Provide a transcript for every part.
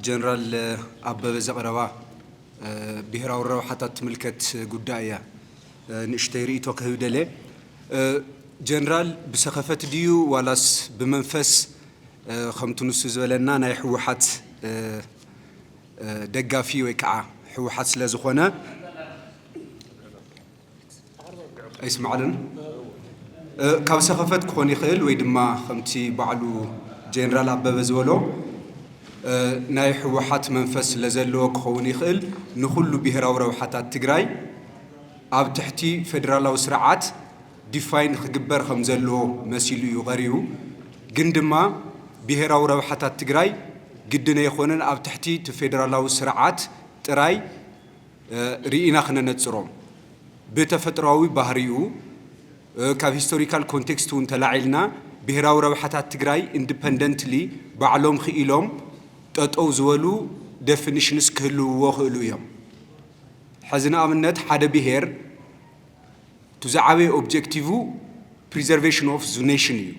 ጀነራል ኣበበ ዘቕረባ ብሄራዊ ረብሓታት ትምልከት ጉዳይ እያ። ንእሽተይ ርእይቶ ክህብ ደለ። ጀነራል ብሰኸፈት ድዩ ዋላስ ብመንፈስ፣ ከምቲ ንሱ ዝበለና ናይ ህወሓት ደጋፊ ወይ ከዓ ህወሓት ስለ ዝኾነ ኣይስማዕልን። ካብ ሰኸፈት ክኾን ይኽእል ወይ ድማ ከምቲ ባዕሉ ጀነራል ኣበበ ዝበሎ ናይ ህወሓት መንፈስ ስለ ዘለዎ ክኸውን ይኽእል። ንኹሉ ብሄራዊ ረብሓታት ትግራይ ኣብ ትሕቲ ፌደራላዊ ስርዓት ዲፋይን ክግበር ከም ዘለዎ መሲሉ እዩ ቀሪቡ። ግን ድማ ብሄራዊ ረብሓታት ትግራይ ግድን ኣይኮነን ኣብ ትሕቲ እቲ ፌደራላዊ ስርዓት ጥራይ ርኢና ክነነጽሮም። ብተፈጥሮኣዊ ባህሪኡ፣ ካብ ሂስቶሪካል ኮንቴክስት እውን ተላዒልና ብሄራዊ ረብሓታት ትግራይ ኢንዲፐንደንትሊ ባዕሎም ክኢሎም ጠጠው ዝበሉ ዴፊኒሽንስ ክህልውዎ ክእሉ እዮም። ሕዚ ንኣብነት ሓደ ብሄር እቲ ዝዓበየ ኦብጀክቲቭ ፕሪዘርቬሽን ኦፍ ዙ ኔሽን እዩ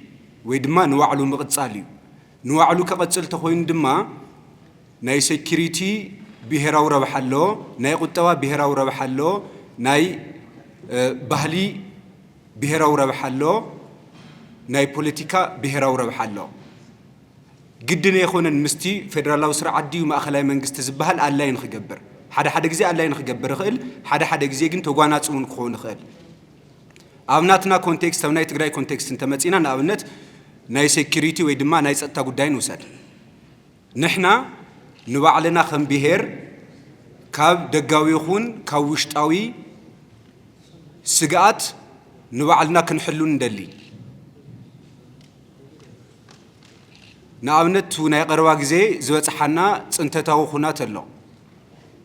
ወይ ድማ ንባዕሉ ምቕጻል እዩ። ንባዕሉ ከቐጽል ተኾይኑ ድማ ናይ ሴኪሪቲ ብሄራዊ ረብሓ ኣለዎ፣ ናይ ቁጠባ ብሄራዊ ረብሓ ኣለዎ፣ ናይ ባህሊ ብሄራዊ ረብሓ ኣለዎ፣ ናይ ፖለቲካ ብሄራዊ ረብሓ ኣለዎ። ግድን ኣይኮነን ምስቲ ፌደራላዊ ስርዓት ድዩ ማእኸላይ መንግስቲ ዝበሃል ኣላይን ክገብር፣ ሓደ ሓደ ግዜ ኣላይን ክገብር ይኽእል፣ ሓደ ሓደ ግዜ ግን ተጓናፂ እውን ክኸውን ይኽእል። ኣብ ናትና ኮንቴክስት፣ ኣብ ናይ ትግራይ ኮንቴክስት እንተመፂና ንኣብነት ናይ ሴኪሪቲ ወይ ድማ ናይ ፀጥታ ጉዳይ ንውሰድ። ንሕና ንባዕልና ከም ብሄር ካብ ደጋዊ ይኹን ካብ ውሽጣዊ ስግኣት ንባዕልና ክንሕሉ ንደሊ። ንኣብነት ናይ ቀረባ ግዜ ዝበፅሓና ፅንተታዊ ኩናት ኣሎ።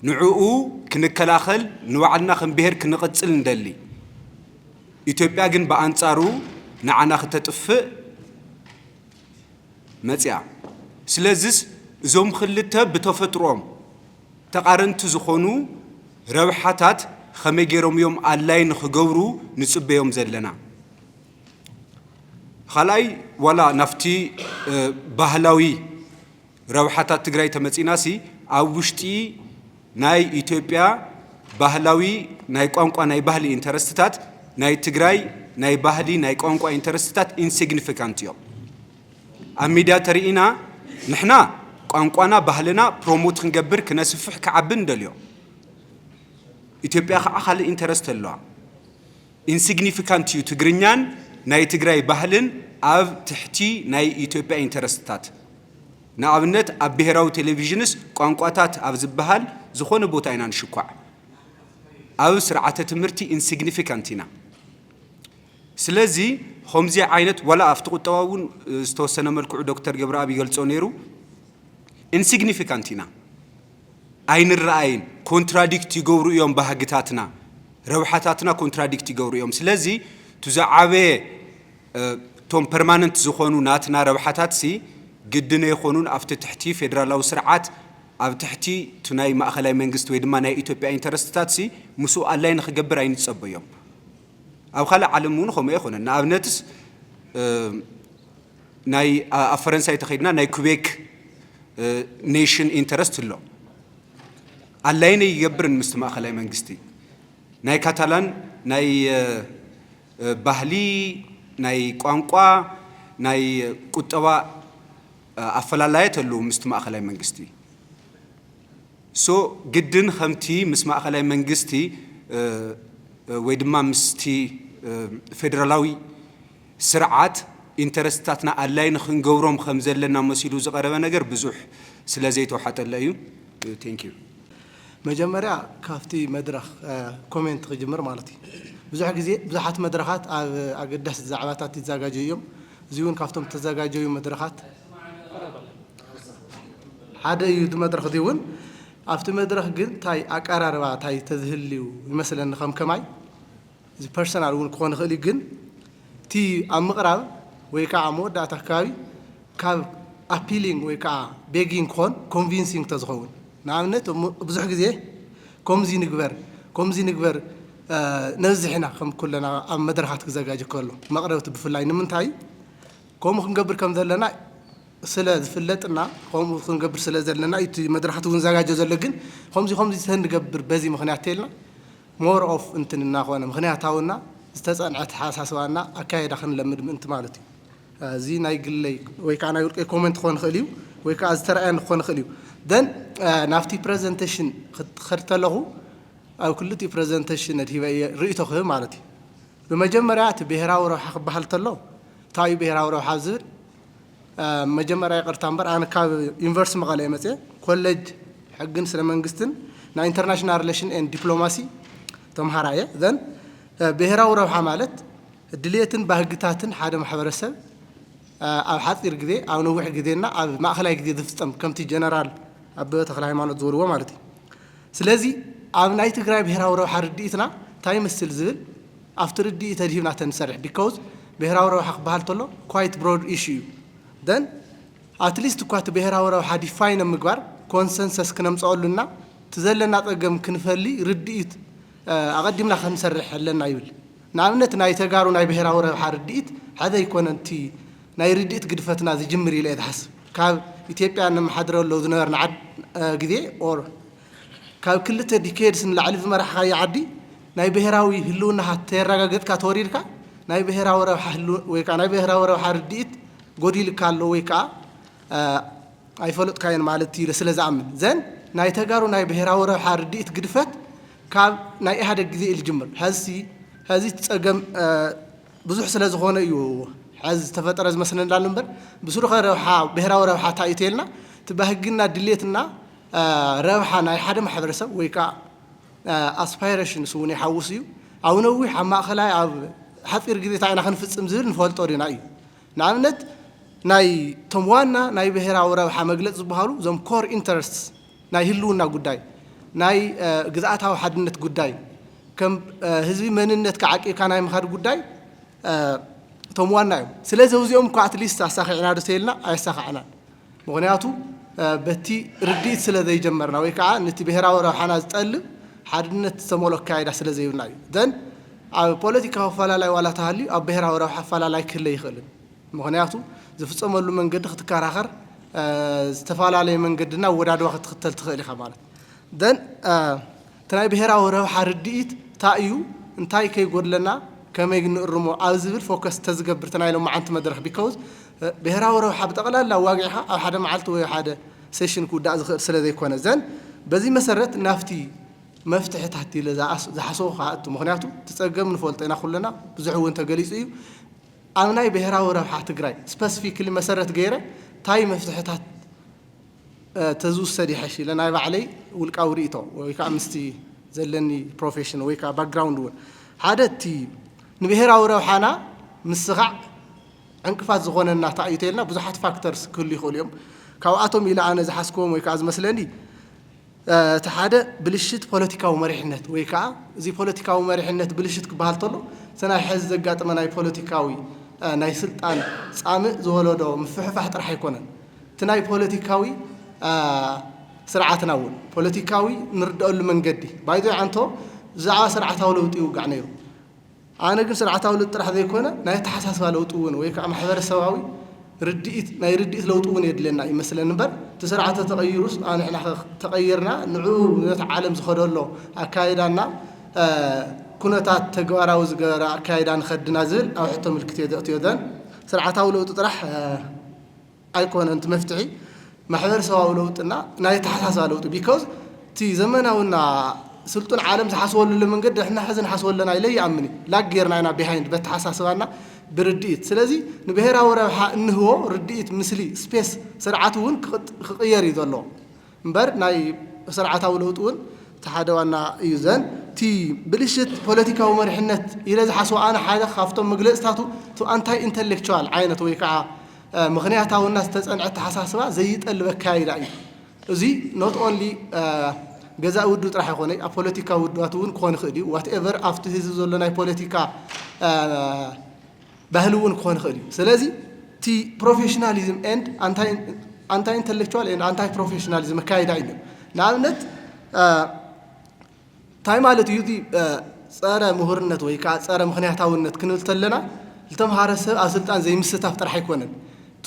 ንዕኡ ክንከላኸል ንባዕልና ከም ብሄር ክንቕፅል ንደሊ። ኢትዮጵያ ግን ብኣንፃሩ ንዓና ክተጥፍእ መፅያ። ስለዝስ እዞም ክልተ ብተፈጥሮኦም ተቓረንቲ ዝኾኑ ረብሓታት ከመይ ገይሮም እዮም ኣላይ ንክገብሩ ንፅበዮም ዘለና? ካልኣይ ዋላ ናብቲ ባህላዊ ረብሓታት ትግራይ ተመፂናሲ ኣብ ውሽጢ ናይ ኢትዮጵያ ባህላዊ ናይ ቋንቋ ናይ ባህሊ ኢንተረስትታት ናይ ትግራይ ናይ ባህሊ ናይ ቋንቋ ኢንተረስትታት ኢንሲግኒፊካንት እዮም። ኣብ ሚድያ ተሪኢና ንሕና ቋንቋና ባህልና ፕሮሞት ክንገብር ክነስፍሕ ክዓቢ ንደልዮ። ኢትዮጵያ ከዓ ካልእ ኢንተረስት ኣለዋ። ኢንሲግኒፊካንት እዩ ትግርኛን ናይ ትግራይ ባህልን ኣብ ትሕቲ ናይ ኢትዮጵያ ኢንተረስትታት። ንኣብነት ኣብ ብሄራዊ ቴሌቪዥንስ ቋንቋታት ኣብ ዝበሃል ዝኾነ ቦታ ኢና ንሽኳዕ። ኣብ ስርዓተ ትምህርቲ ኢንሲግኒፊካንት ኢና። ስለዚ ከምዚ ዓይነት ዋላ ኣብቲ ቁጠባ እውን ዝተወሰነ መልክዑ ዶክተር ገብረኣብ ይገልጾ ነይሩ። ኢንሲግኒፊካንት ኢና ኣይንረኣይን። ኮንትራዲክት ይገብሩ እዮም ባህግታትና፣ ረብሓታትና ኮንትራዲክት ይገብሩ እዮም። ስለዚ እቲ ዝዓበየ እቶም ፐርማነንት ዝኾኑ ናትና ረብሓታት ሲ ግድን ኣይኮኑን ኣብቲ ትሕቲ ፌደራላዊ ስርዓት ኣብ ትሕቲ እቲ ናይ ማእኸላይ መንግስቲ ወይ ድማ ናይ ኢትዮጵያ ኢንተረስትታት ሲ ምስኡ ኣላይ ንክገብር ኣይንፀበዮም። ኣብ ካልእ ዓለም እውን ከምኡ ኣይኮነን። ንኣብነትስ ናይ ኣብ ፈረንሳይ ተኸይድና ናይ ኩቤክ ኔሽን ኢንተረስት ኣሎ። ኣላይን ኣይገብርን ምስቲ ማእኸላይ መንግስቲ። ናይ ካታላን ናይ ባህሊ፣ ናይ ቋንቋ፣ ናይ ቁጠባ ኣፈላላየት ኣለዉ ምስቲ ማእኸላይ መንግስቲ። ሶ ግድን ከምቲ ምስ ማእኸላይ መንግስቲ ወይ ድማ ምስቲ ፌደራላዊ ስርዓት ኢንተረስትታትና ኣላይ ንክንገብሮም ከም ዘለና መሲሉ ዝቐረበ ነገር ብዙሕ ስለ ዘይተዋሓጠለ እዩ። ቴንክ ዩ። መጀመርያ ካብቲ መድረኽ ኮሜንት ክጅምር ማለት እዩ። ብዙሕ ግዜ ብዙሓት መድረኻት ኣብ ኣገዳሲ ዛዕባታት ይዘጋጀዩ እዮም። እዚ እውን ካብቶም ተዘጋጀዩ መድረኻት ሓደ እዩ። እቲ መድረኽ እዚ እውን ኣብቲ መድረኽ ግን እንታይ ኣቀራርባ እንታይ ተዝህልዩ ይመስለኒ ከም ከማይ እዚ ፐርሰናል እውን ክኾን ይኽእል እዩ ግን እቲ ኣብ ምቕራብ ወይ ከዓ መወዳእታ ኣካባቢ ካብ ኣፒሊንግ ወይ ከዓ ቤጊንግ ክኾን ኮንቪንሲንግ ተዝኸውን ንኣብነት ብዙሕ ግዜ ከምዚ ንግበር ከምዚ ንግበር ነብዝሕ ኢና ከም ኩለና ኣብ መድረኻት ክዘጋጅ ከሎ መቕረብቲ ብፍላይ ንምንታይ ከምኡ ክንገብር ከም ዘለና ስለ ዝፍለጥና፣ ከምኡ ክንገብር ስለ ዘለና እዩ እቲ መድረኻት እውን ዘጋጆ ዘሎ። ግን ከምዚ ከምዚ ተንገብር በዚ ምኽንያት ተልና ሞር ኦፍ እንትን እናኾነ ምኽንያታውና ዝተጸንዐ ተሓሳስባና ኣካየዳ ክንለምድ ምእንቲ ማለት እዩ። እዚ ናይ ግለይ ወይ ከዓ ናይ ውልቀይ ኮመንት ክኾን ይኽእል እዩ፣ ወይ ከዓ ዝተረኣየኒ ክኾን ይኽእል እዩ። ደን ናብቲ ፕረዘንቴሽን ክትኸድ ተለኹ ኣብ ክልቲኡ ፕረዘንቴሽን ኣድሂበ እየ ርእይቶ ክህብ ማለት እዩ። ብመጀመርያ እቲ ብሄራዊ ረብሓ ክበሃል ተሎ እንታይ እዩ ብሄራዊ ረብሓ ዝብል መጀመርያ ይቅርታ እምበር ኣነ ካብ ዩኒቨርሲቲ መቐለ እየ መፅየ። ኮሌጅ ሕግን ስነ መንግስትን ናይ ኢንተርናሽናል ሪሌሽን ኤንድ ዲፕሎማሲ ተምሃራ እየ። ዘን ብሄራዊ ረብሓ ማለት ድልየትን ባህግታትን ሓደ ማሕበረሰብ ኣብ ሓፂር ግዜ ኣብ ነዊሕ ግዜና ኣብ ማእኸላይ ግዜ ዝፍፀም ከምቲ ጀነራል ኣበበ ተክለ ሃይማኖት ዝበልዎ ማለት እዩ። ስለዚ ኣብ ናይ ትግራይ ብሄራዊ ረብሓ ርድኢትና እንታይ ይመስል ዝብል ኣብቲ ርድኢት ተድሂብና ተንሰርሕ because ብሄራዊ ረብሓ ክበሃል ተሎ quite broad issue እዩ። Then at least እኳ እቲ ብሄራዊ ረብሓ ዲፋይን ኣብ ምግባር ኮንሰንሰስ ክነምፀኣሉና እቲ ዘለና ፀገም ክንፈሊ ርድኢት ኣቐዲምና ክንሰርሕ ኣለና ይብል። ንኣብነት ናይ ተጋሩ ናይ ብሄራዊ ረብሓ ርድኢት ሓደ ኣይኮነን እቲ ናይ ርድኢት ግድፈትና ዝጅምር ኢለ እየ ዝሓስብ። ካብ ኢትዮጵያ ነመሓድረሉ ዝነበርና ዓድ ግዜ or ካብ ክልተ ዲኬድስ ንላዕሊ ዝመራሕኻዮ ዓዲ ናይ ብሄራዊ ህልውናኻ ተየረጋገፅካ ተወሪድካ ናይ ብሄራዊ ረብሓ ህልው ወይ ከዓ ናይ ብሄራዊ ረብሓ ርድኢት ጎዲልካ ኣሎ ወይ ከዓ ኣይፈለጥካዮን ማለት እዩ ስለ ዝኣምን ዘን ናይ ተጋሩ ናይ ብሄራዊ ረብሓ ርድኢት ግድፈት ካብ ናይ ኢህኣደግ ግዜ እዩ ዝጅምር። ሀዚ ሀዚ ፀገም ብዙሕ ስለ ዝኾነ እዩ ሐዚ ዝተፈጠረ ዝመስለና ኣሎ እምበር ብስሩ ከ ረብሓ ብሄራዊ ረብሓ እንታይ እዩ ተልና እቲ ባህግና ድሌትና ረብሓ ናይ ሓደ ማሕበረሰብ ወይ ከዓ ኣስፓይሬሽንስ እውን ይሓውስ እዩ። ኣብ ነዊሕ ኣብ ማእኸላይ ኣብ ሓፂር ግዜ እንታይ ኢና ክንፍፅም ዝብል ንፈልጦ ዲና እዩ። ንኣብነት ናይ ቶም ዋና ናይ ብሄራዊ ረብሓ መግለፂ ዝበሃሉ እዞም ኮር ኢንተረስትስ ናይ ህልውና ጉዳይ ናይ ግዝኣታዊ ሓድነት ጉዳይ ከም ህዝቢ መንነት ክዓቂብካ ናይ ምኻድ ጉዳይ እቶም ዋና እዮም። ስለዚ እዚኦም እኳ ኣትሊስት ኣሳኺዕና ዶ ተይልና ኣየሳኻዕናን። ምኽንያቱ በቲ ርድኢት ስለ ዘይጀመርና ወይ ከዓ ነቲ ብሄራዊ ረብሓና ዝጠልብ ሓድነት ዝተመሎ ኣካይዳ ስለ ዘይብልና እዩ። ዘን ኣብ ፖለቲካዊ ኣፈላላይ ዋላ ተሃልዩ ኣብ ብሄራዊ ረብሓ ኣፈላላይ ክህለ ይኽእልን ምኽንያቱ ዝፍፀመሉ መንገዲ ክትከራኸር ዝተፈላለየ መንገድና ኣወዳድባ ክትኽተል ትኽእል ኢኻ ማለት ዘን እቲ ናይ ብሄራዊ ረብሓ ርድኢት እንታይ እዩ እንታይ ከይጎድለና ከመይ ንእርሞ ኣብ ዝብል ፎከስ ተዝገብር እቲ ናይ ሎማዓንቲ መድረኽ because ብሄራዊ ረብሓ ብጠቕላላ ዋጊዕኻ ኣብ ሓደ መዓልቲ ወይ ሓደ ሴሽን ክውዳእ ዝኽእል ስለ ዘይኮነ ዘን በዚ መሰረት ናብቲ መፍትሕታት ኢለ ዝሓሰቡ ክኣቱ ምክንያቱ እቲ ፀገም ንፈልጦ ኢና ኩለና ብዙሕ እውን ተገሊፁ እዩ ኣብ ናይ ብሄራዊ ረብሓ ትግራይ ስፐሲፊክሊ መሰረት ገይረ እንታይ መፍትሕታት ተዝውሰድ ይሐሽ ኢለ ናይ ባዕለይ ውልቃዊ ርእቶ ወይ ከዓ ምስቲ ዘለኒ ፕሮፌሽን ወይ ከዓ ባክግራውንድ እውን ሓደ እቲ ንብሄራዊ ረብሓና ምስኻዕ ዕንቅፋት ዝኾነና እንታይ እዩ ተልና ብዙሓት ፋክተርስ ክህሉ ይኽእሉ እዮም። ካብኣቶም ኢለ ኣነ ዝሓስክዎም ወይ ከዓ ዝመስለኒ እቲ ሓደ ብልሽት ፖለቲካዊ መሪሕነት ወይ ከዓ እዚ ፖለቲካዊ መሪሕነት ብልሽት ክበሃል ተሎ እቲ ናይ ሕዚ ዘጋጥመ ናይ ፖለቲካዊ ናይ ስልጣን ፃምእ ዝወለዶ ምፍሕፋሕ ጥራሕ ኣይኮነን። እቲ ናይ ፖለቲካዊ ስርዓትና እውን ፖለቲካዊ ንርደአሉ መንገዲ ባይዞ ዓንቶ ብዛዕባ ስርዓታዊ ለውጢ ይውጋዕ ነይሩ። ኣነ ግን ስርዓታዊ ለውጢ ጥራሕ ዘይኮነ ናይ ኣተሓሳስባ ለውጢ እውን ወይ ከዓ ማሕበረሰባዊ ርድኢት ናይ ርድኢት ለውጢ እውን የድልየና ይመስለኒ እምበር እቲ ስርዓተ ተቐይሩስ ኣንሕና ተቐይርና ንዕኡ ነቲ ዓለም ዝኸደሎ ኣካይዳና ኩነታት ተግባራዊ ዝገበረ ኣካይዳ ንኸድና ዝብል ኣብ ሕቶ ምልክት እየ ዘእትዮ ዘን ስርዓታዊ ለውጢ ጥራሕ ኣይኮነን እቲ መፍትሒ ማሕበረሰባዊ ለውጥና ናይ ኣተሓሳስባ ለውጢ because እቲ ዘመናውና ስልጡን ዓለም ዝሓስበሉ መንገዲ ንሕና ሕዚ ንሓስበለና ኢለ ይኣምን እዩ ላግ ጌርና ኢና ቢሃይንድ በተሓሳስባና ብርድኢት ስለዚ ንብሄራዊ ረብሓ እንህቦ ርድኢት ምስሊ ስፔስ ስርዓት እውን ክቕየር እዩ ዘለዎ እምበር ናይ ስርዓታዊ ለውጢ እውን እቲ ሓደ ዋና እዩ ዘን እቲ ብልሽት ፖለቲካዊ መሪሕነት ኢለ ዝሓስቦ ኣነ ሓደ ካብቶም መግለፅታቱ እቲ ኣንታይ ኢንተሌክቹዋል ዓይነት ወይ ከዓ ምኽንያታውና ዝተፀንዐ ኣተሓሳስባ ዘይጠልብ ኣካያይዳ እዩ። እዚ not only ገዛኢ ውድብ ጥራሕ ኣይኮነ ኣብ ፖለቲካ ውድባት እውን ክኾን ይኽእል እዩ whatever ኣብቲ ህዝቢ ዘሎ ናይ ፖለቲካ ባህሊ እውን ክኾን ይኽእል እዩ። ስለዚ እቲ ፕሮፌሽናሊዝም and ኣንታይ ኢንተሌክቹዋል and ኣንታይ ፕሮፌሽናሊዝም ኣካይዳ እዩ። ንኣብነት እንታይ ማለት እዩ? እቲ ጸረ ምሁርነት ወይ ከዓ ጸረ ምኽንያታውነት ክንብል ተለና ዝተምሃረ ሰብ ኣብ ስልጣን ዘይምስታፍ ጥራሕ ኣይኮነን።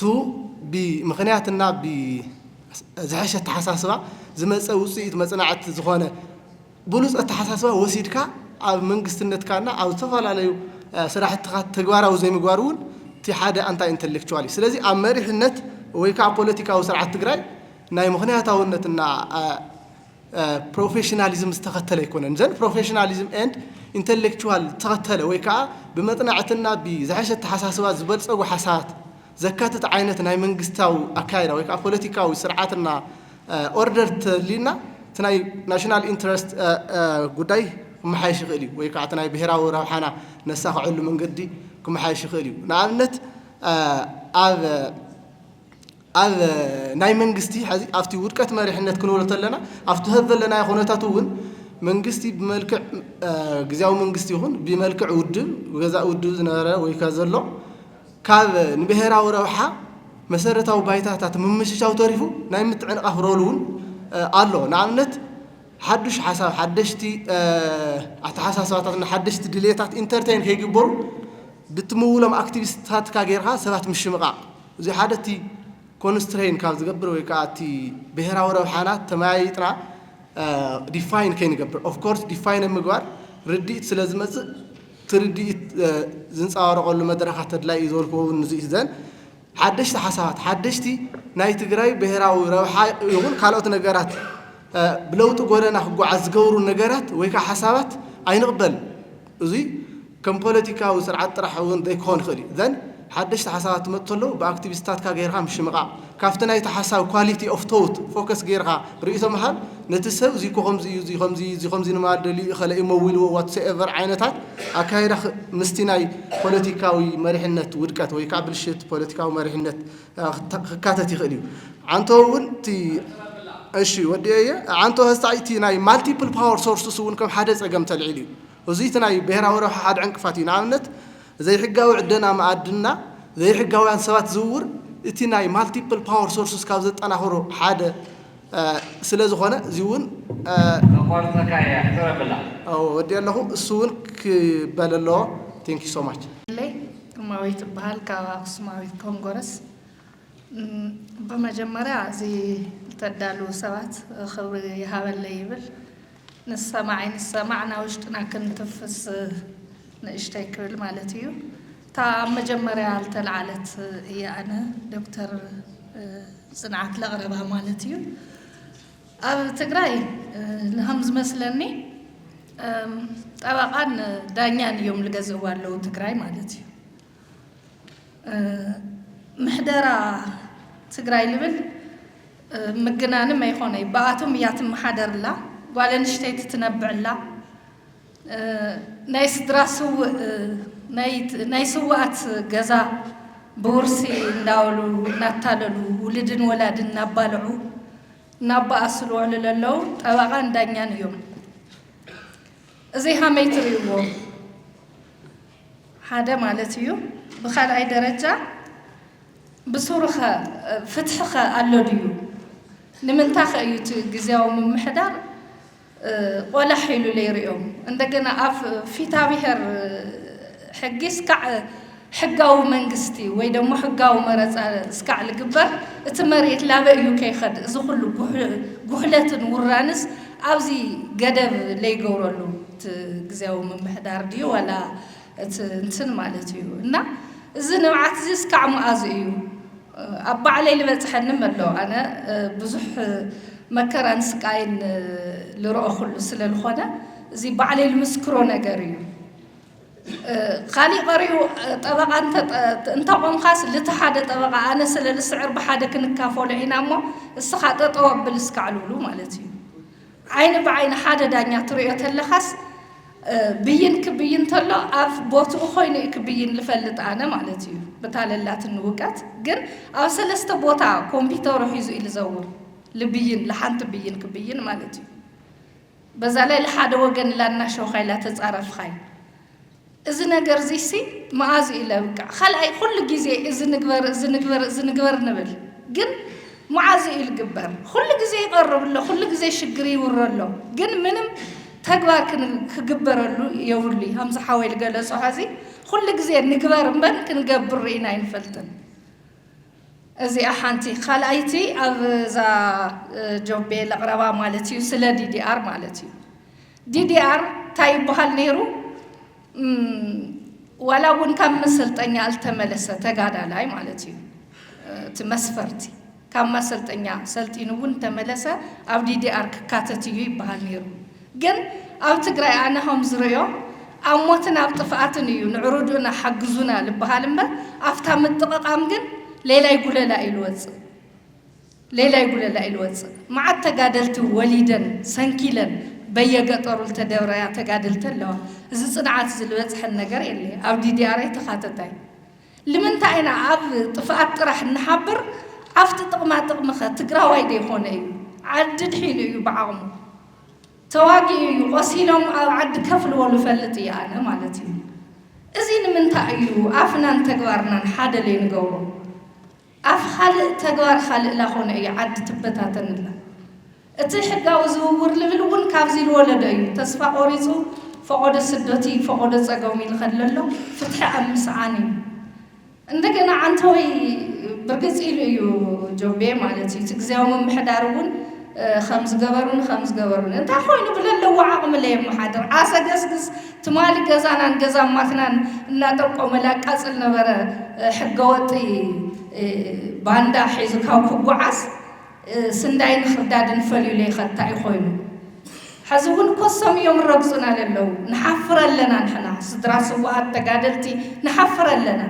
ቱ ብምኽንያትና ብዝሐሸ ኣተሓሳስባ ዝመፀ ውፅኢት መፅናዕቲ ዝኾነ ብሉፅ ኣተሓሳስባ ወሲድካ ኣብ መንግስትነትካና ኣብ ዝተፈላለዩ ስራሕትኻ ተግባራዊ ዘይምግባር እውን እቲ ሓደ ኣንታይ ኢንተሌክቹዋል እዩ። ስለዚ ኣብ መሪሕነት ወይ ከዓ ፖለቲካዊ ስርዓት ትግራይ ናይ ምኽንያታውነትና ፕሮፌሽናሊዝም ዝተኸተለ ኣይኮነን። ዘን ፕሮፌሽናሊዝም ኤንድ ኢንተሌክቹዋል ዝተኸተለ ወይ ከዓ ብመፅናዕትና ብዝሐሸ ኣተሓሳስባ ዝበልፀጉ ሓሳባት ዘካትት ዓይነት ናይ መንግስታዊ ኣካይዳ ወይ ከዓ ፖለቲካዊ ስርዓትና ኦርደር ተሊና እቲ ናይ ናሽናል ኢንትረስት ጉዳይ ክመሓየሽ ይኽእል እዩ ወይ ከዓ እቲ ናይ ብሔራዊ ረብሓና ነሳኽዐሉ መንገዲ ክመሓየሽ ይኽእል እዩ። ንኣብነት ኣብ ኣብ ናይ መንግስቲ ሕዚ ኣብቲ ውድቀት መሪሕነት ክንብሎ ተለና ኣብቲ ህብ ዘለና ኩነታት እውን መንግስቲ ብመልክዕ ግዜያዊ መንግስቲ ይኹን ብመልክዕ ውድብ ገዛእ ውድብ ዝነበረ ወይ ከ ዘሎ ካብ ንብሔራዊ ረብሓ መሰረታዊ ባይታታት ምምሽሻው ተሪፉ ናይ ምትዕንቓፍ ሮል እውን ኣሎ። ንኣብነት ሓዱሽ ሓሳብ ሓደሽቲ ኣተሓሳስባታትና ሓደሽቲ ድልየታት ኢንተርቴን ከይግበሩ ብትምውሎም ኣክቲቪስታትካ ጌርካ ሰባት ምሽምቓቕ እዚ ሓደ እቲ ኮንስትሬን ካብ ዝገብር ወይ ከዓ እቲ ብሔራዊ ረብሓና ተመያይጥና ዲፋይን ከይንገብር ኦፍኮርስ ዲፋይን ኣብ ምግባር ርድኢት ስለ ዝመፅእ እቲ ርድኢት ዝንፀባረቐሉ መድረኻት ተድላይ እዩ ዝበልክዎ እውን ንዚ ዘን ሓደሽቲ ሓሳባት ሓደሽቲ ናይ ትግራይ ብሔራዊ ረብሓ ይኹን ካልኦት ነገራት ብለውጢ ጎደና ክጓዓዝ ዝገብሩ ነገራት ወይ ከዓ ሓሳባት ኣይንቕበል። እዙይ ከም ፖለቲካዊ ስርዓት ጥራሕ እውን ዘይክኾን ይኽእል እዩ። ዘን ሓደሽቲ ሓሳባት ትመጡ ከለዉ ብኣክቲቪስታትካ ገይርካ ምሽምቓቕ ካብቲ ናይቲ ሓሳብ ኳሊቲ ኦፍ ቶት ፎከስ ገይርካ ርእይቶ ምሃብ ነቲ ሰብ እዚ እኮ ከምዚ እዩ እዚ ከምዚ እዩ እዚ ከምዚ ንማል ደልዩ እኸለ እዩ መዊልዎ ዋትሶኤቨር ዓይነታት ኣካይዳ ምስቲ ናይ ፖለቲካዊ መሪሕነት ውድቀት ወይ ከዓ ብልሽት ፖለቲካዊ መሪሕነት ክካተት ይኽእል እዩ። ዓንቶ እውን እቲ እሺ ወዲኤ እየ ዓንቶ ህስታይ እቲ ናይ ማልቲፕል ፓወር ሶርስስ እውን ከም ሓደ ፀገም ተልዒሉ እዩ። እዚ እቲ ናይ ብሔራዊ ረብሓ ሓደ ዕንቅፋት እዩ። ንኣብነት ዘይሕጋዊ ዕደና መኣድና ዘይሕጋውያን ሰባት ዝውውር እቲ ናይ ማልቲፕል ፓወር ሶርስስ ካብ ዘጠናኽሩ ሓደ ስለ ዝኾነ እዚ እውን ተቋርፀካ እያ ሕፅረ ብላ ወዲ ኣለኹ እሱ እውን ክበል ኣለዎ። Thank you so much። ለይ ግርማዊት እበሃል ካብ ኣክሱማዊት ኮንጎረስ ብመጀመርያ እዚ ዝተዳለዉ ሰባት ክብሪ ይሃበለይ ይብል። ንሰማዕ ኣይንሰማዕ ናብ ውሽጥና ክንትፍስ ንእሽተይ ክብል ማለት እዩ። እታ ኣብ መጀመርያ ዝተለዓለት እየ ኣነ ዶክተር ፅንዓት ለቕረባ ማለት እዩ። ኣብ ትግራይ ከም ዝመስለኒ ጠበቃን ዳኛን እዮም ዝገዝእዋ ኣለዉ ትግራይ ማለት እዩ። ምሕደራ ትግራይ ልብል ምግናንም ኣይኾነይ ብኣቶም እያ ትመሓደር ኣላ ጓል ኣንሽተይቲ ትነብዕ ኣላ ናይ ስድራ ስውእ ናይ ስውኣት ገዛ ብውርሲ እንዳበሉ እናታለሉ ውልድን ወላድን እናባልዑ እናባኣሱ ዝውዕሉ ለለዉ ጠበቃን ዳኛን እዮም። እዚ ሃመይ ትርእይዎ ሓደ ማለት እዩ። ብካልኣይ ደረጃ ብሱሩ ኸ ፍትሒ ኸ ኣሎ ድዩ? ንምንታ ኸ እዩ እቲ ግዜያዊ ምምሕዳር ቆላሕ ኢሉ ለይሪኦም? እንደገና ኣብ ፊታ ብሔር ሕጊ እስካዕ ሕጋዊ መንግስቲ ወይ ደሞ ሕጋዊ መረፃ እስካዕ ልግበር እቲ መሬት ላበ እዩ ከይኸድ እዚ ኩሉ ጉሕለትን ውራንስ ኣብዚ ገደብ ለይገብረሉ እቲ ግዜያዊ ምምሕዳር ድዩ ዋላ እቲ እንትን ማለት እዩ እና እዚ ንብዓት እዚ እስካዕ መኣዝ እዩ ኣብ ባዕለይ ልበፅሐኒ መሎ ኣነ ብዙሕ መከራን ስቃይን ልረኦ ኩሉ ስለ ልኾነ እዚ ባዕለይ ልምስክሮ ነገር እዩ ካሊእ ቀሪኡ ጠበቃ እንተቆምካስ ልቲ ሓደ ጠበቃ ኣነ ስለ ልስዕር ብሓደ ክንካፈሎ ኢና እሞ እስኻ ጠጠው ኣብል እስካዕ ልብሉ ማለት እዩ ዓይኒ ብዓይኒ ሓደ ዳኛ ትሪኦ ተለኻስ ብይን ክብይን ተሎ ኣብ ቦትኡ ኮይኑ እዩ ክብይን ልፈልጥ ኣነ ማለት እዩ ብታ ለላትኒ እውቀት ግን ኣብ ሰለስተ ቦታ ኮምፒተሩ ሒዙ እዩ ልዘውር ልብይን ልሓንቲ ብይን ክብይን ማለት እዩ በዛ ላይ ልሓደ ወገን ላናሸውኻይ ላተፃረፍኻይ እዚ ነገር እዚሲ መዓዝ እዩ ለብቅዕ ካልኣይ ኩሉ ግዜ እዚ ንግበር እዚ ንግበር እዚ ንግበር ንብል ግን መዓዝ እዩ ልግበር ኩሉ ግዜ ይቐርብ ኣሎ ኩሉ ግዜ ሽግር ይውረ ኣሎ ግን ምንም ተግባር ክግበረሉ የብሉ ከምዚ ሓወይ ልገለጾ ሐዚ ኩሉ ግዜ ንግበር እምበር ክንገብር ርኢና ኣይንፈልጥን እዚኣ ሓንቲ። ካልኣይቲ ኣብ እዛ ጆቤ ለቕረባ ማለት እዩ፣ ስለ ዲዲኣር ማለት እዩ። ዲዲኣር እንታይ ይበሃል ነይሩ? ዋላ እውን ካብ መሰልጠኛ ዝተመለሰ ተጋዳላይ ማለት እዩ። እቲ መስፈርቲ ካብ ማሰልጠኛ ሰልጢኑ እውን ተመለሰ ኣብ ዲዲኣር ክካተት እዩ ይበሃል ነይሩ። ግን ኣብ ትግራይ ኣነ ከም ዝርእዮ ኣብ ሞትን ኣብ ጥፍኣትን እዩ ንዕሩድኡና ሓግዙና ልበሃል እምበር ኣብታ ምጥቕቓም ግን ሌላይ ጉለላ ኢሉ ወፅእ። ሌላይ ጉለላ ኢሉ ወፅእ። መዓት ተጋደልቲ ወሊደን ሰንኪለን በየገጠሩ ዝተደብረያ ተጋደልቲ ኣለዋ። እዚ ፅንዓት እዚ ዝበፅሐን ነገር የለ። ኣብ ዲዲኣር ኣይተኻተታይ። ልምንታይ ኢና ኣብ ጥፍኣት ጥራሕ እንሓብር? ኣብቲ ጥቕማ ጥቕሚ ኸ ትግራዋይ ዶ ይኾነ እዩ? ዓዲ ድሒኑ እዩ ብዓቕሙ። ተዋጊኡ እዩ። ቆሲሎም ኣብ ዓዲ ከፍልዎ ልፈልጥ እየ ኣነ ማለት እዩ። እዚ ንምንታይ እዩ ኣፍናን ተግባርናን ሓደ ለይንገብሮ? ኣፍ ካልእ ተግባር ካልእ ላኾነ እዩ ዓዲ ትበታተንላ። እቲ ሕጋዊ ዝውውር ልብል እውን ካብዚ ዝወለደ እዩ። ተስፋ ቆሪፁ ፈቆዶ ስደቱ ፈቆዶ ፀገሙ ይኸድ ለሎ ፍትሒ ኣብ ምስዓን እዩ። እንደገና ዓንተወይ ብርግፅ ኢሉ እዩ ጆቤ ማለት እዩ። እቲ ግዜያዊ ምምሕዳር እውን ከም ዝገበሩን ከም ዝገበሩን እንታይ ኮይኑ ብለለዎ ዓቕሚ ለየመሓድር ዓሰ ገስግስ ትማሊ ገዛናን ገዛ ማትናን እናጠቆመ ላቃፅል ነበረ ሕገወጢ ባንዳ ሒዙ ካብ ክጓዓዝ ስንዳይን ክርዳድን ፈልዩ ለይኸታ እዩ ኮይኑ። ሕዚ እውን ኮሶም እዮም ረግፁና ለለዉ። ንሓፍር ኣለና ንሕና ስድራ ስውኣት ተጋደልቲ ንሓፍር ኣለና።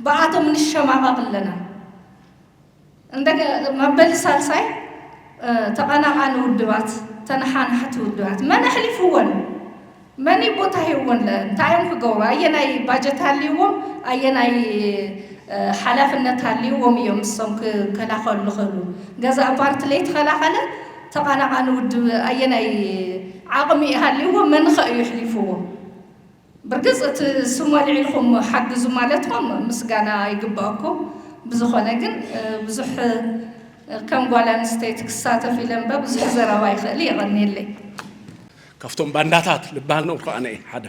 ብኣቶም ንሸማቐቕ ኣለና። እንደገ መበል ሳልሳይ ተቐናቓኒ ውድባት ተነሓናሕቲ ውድባት መን ኣሕሊፍወን? መን ቦታ ሂብወን? እንታይ እዮም ክገብሩ? ኣየናይ ባጀት ሃልይዎም ኣየናይ ሓላፍነት ሃልይዎም እዮም እሶም ክከላኸሉ ዝኽእሉ? ገዛእ ፓርቲ ለይተኸላኸለ ተቐናቓኒ ውድብ ኣየናይ ዓቕሚ ሃልይዎ? መን ኸ እዩ ኣሕሊፍዎ? ብርግፅ እቲ ስሙ ኣልዒልኩም ሓግዙ ማለትኩም ምስጋና ይግባእኩም። ብዝኾነ ግን ብዙሕ ከም ጓል ኣንስተይቲ ክሳተፍ ኢለ እምበር ብዙሕ ዘረባ ይኽእል የቐንየለይ። ካብቶም ባንዳታት ልበሃል ነበርኩ ኣነ እየ ሓደ።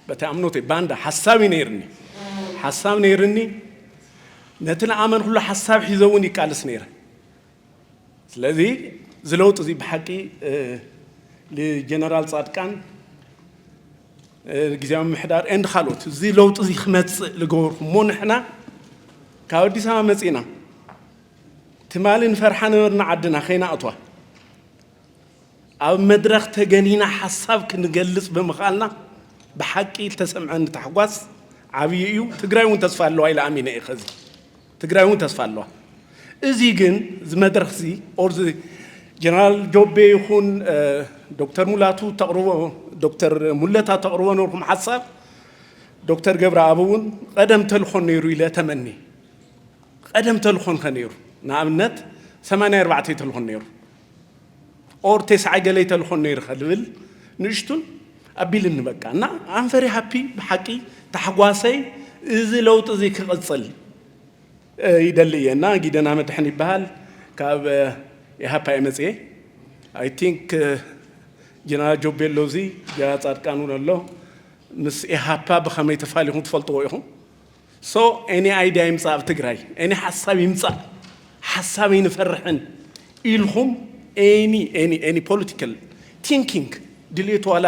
በቲ ኣምኖት ባንዳ ሓሳብ እዩ ነይርኒ። ሓሳብ ነይርኒ። ነቲ ንኣመንኩሉ ሓሳብ ሒዘ እውን ይቃልስ ነይረ። ስለዚ እዚ ለውጢ እዚ ብሓቂ ንጀነራል ፃድቃን ግዜያዊ ምምሕዳር ኤንድ ካልኦት እዚ ለውጢ እዚ ክመፅእ ዝገበርኩ እሞ ንሕና ካብ ኣዲስ ኣበባ መፂና ትማሊ ንፈርሓ ነበርና ዓድና ከይናእትዋ ኣብ መድረኽ ተገኒና ሓሳብ ክንገልፅ ብምኽኣልና ብሓቂ ዝተሰምዐኒ ታሕጓስ ዓብዪ እዩ። ትግራይ እውን ተስፋ ኣለዋ ኢለ ኣሚነ እየ። ከዚ ትግራይ እውን ተስፋ ኣለዋ። እዚ ግን እዚ መድረኽ እዚ ኦር ጀነራል ጆቤ ይኹን ዶክተር ሙላቱ ተቕርቦ ዶክተር ሙለታ ተቕርቦ ነርኩም ሓሳብ ዶክተር ገብረኣብ እውን ቀደም ተልኾን ነይሩ ኢለ ተመኒ። ቀደም ተልኾን ከ ነይሩ ንኣብነት ሰማንያ ኣርባዕተ ተልኾን ነይሩ ኦር ቴስዓ ገለይ ተልኾን ነይሩ ከልብል ንእሽቱን ኣቢልኒ በቃ እና ኣንፈሪ ሃፒ ብሓቂ ታሕጓሰይ እዚ ለውጢ እዚ ክቕፅል ይደሊ እየ እና ጊደና መድሕን ይበሃል ካብ ኢሃፓ እየ መፅየ I think ጀነራል ጆቤ ኣሎ እዚ ጀነራል ፃድቃን እውን ኣሎ ምስ ኢሃፓ ብኸመይ ተፋሊኹም ትፈልጥዎ ኢኹም so any idea ይምፃእ ኣብ ትግራይ any ሓሳብ ይምፃእ ሓሳብ ይንፈርሕን ኢልኹም any any any political thinking ድልየት ዋላ